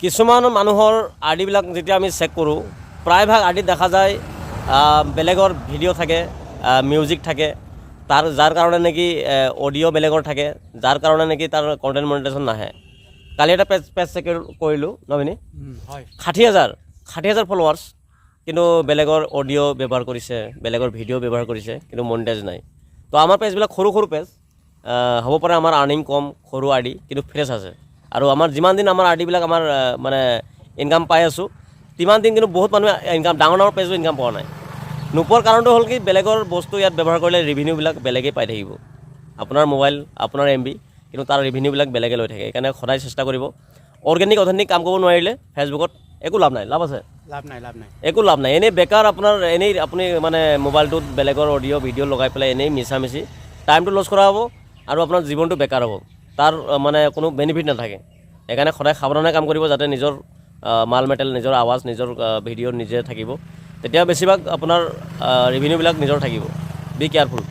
কিছুমান মানুহৰ আই ডিবিলাক যেতিয়া আমি চেক কৰোঁ, প্ৰায়ভাগ আই ডিত দেখা যায় বেলেগৰ ভিডিঅ' থাকে, মিউজিক থাকে তাৰ, যাৰ কাৰণে নেকি অডিঅ' বেলেগৰ থাকে, যাৰ কাৰণে নেকি তাৰ কণ্টেণ্ট মনিটাইজেশ্যন নাহে। কালি এটা পেজ চেক কৰিলোঁ নমিনী। হয়। 60,000 ফলোৱাৰ্ছ, কিন্তু বেলেগৰ অডিঅ' ব্যৱহাৰ কৰিছে, বেলেগৰ ভিডিঅ' ব্যৱহাৰ কৰিছে, কিন্তু মনিটাইজ নাই। তো আমাৰ পেজবিলাক সৰু সৰু পেজ হ'ব পাৰে, আমাৰ আৰ্নিং কম, সৰু আই ডি, কিন্তু ফ্ৰেছ আছে। আৰু আমাৰ যিমান দিন আমাৰ আই ডিবিলাক আমাৰ মানে ইনকাম পাই আছোঁ, তিমান দিন কিন্তু বহুত মানুহে ইনকাম, ডাঙৰ ডাঙৰ পেজো ইনকাম পোৱা নাই। নোপোৱাৰ কাৰণটো হ'ল কি, বেলেগৰ বস্তু ইয়াত ব্যৱহাৰ কৰিলে ৰিভিনিউবিলাক বেলেগেই পাই থাকিব। আপোনাৰ মোবাইল, আপোনাৰ এমবি, কিন্তু তাৰ ৰিভিনিউবিলাক বেলেগে লৈ থাকে। সেইকাৰণে সদায় চেষ্টা কৰিব। অৰ্গেনিক, অথেণ্টিক কাম কৰিব নোৱাৰিলে ফেচবুকত একো লাভ নাই। লাভ আছে? লাভ নাই, লাভ নাই। একো লাভ নাই। এনেই বেকাৰ আপোনাৰ, এনেই আপুনি মানে মোবাইলটোত বেলেগৰ অডিঅ' ভিডিঅ' লগাই পেলাই এনেই মিছামিছি টাইমটো লছ কৰা হ'ব আৰু আপোনাৰ জীৱনটো বেকাৰ হ'ব। তাৰ মানে কোনো বেনিফিট নাথাকে। সেইকাৰণে সদায় সাৱধানে কাম কৰিব, যাতে নিজৰ মাল মেটেল, নিজৰ আৱাজ, নিজৰ ভিডিঅ' নিজে থাকিব। তেতিয়া বেছিভাগ আপোনাৰ ৰিভিনিউবিলাক নিজৰ থাকিব। Be careful.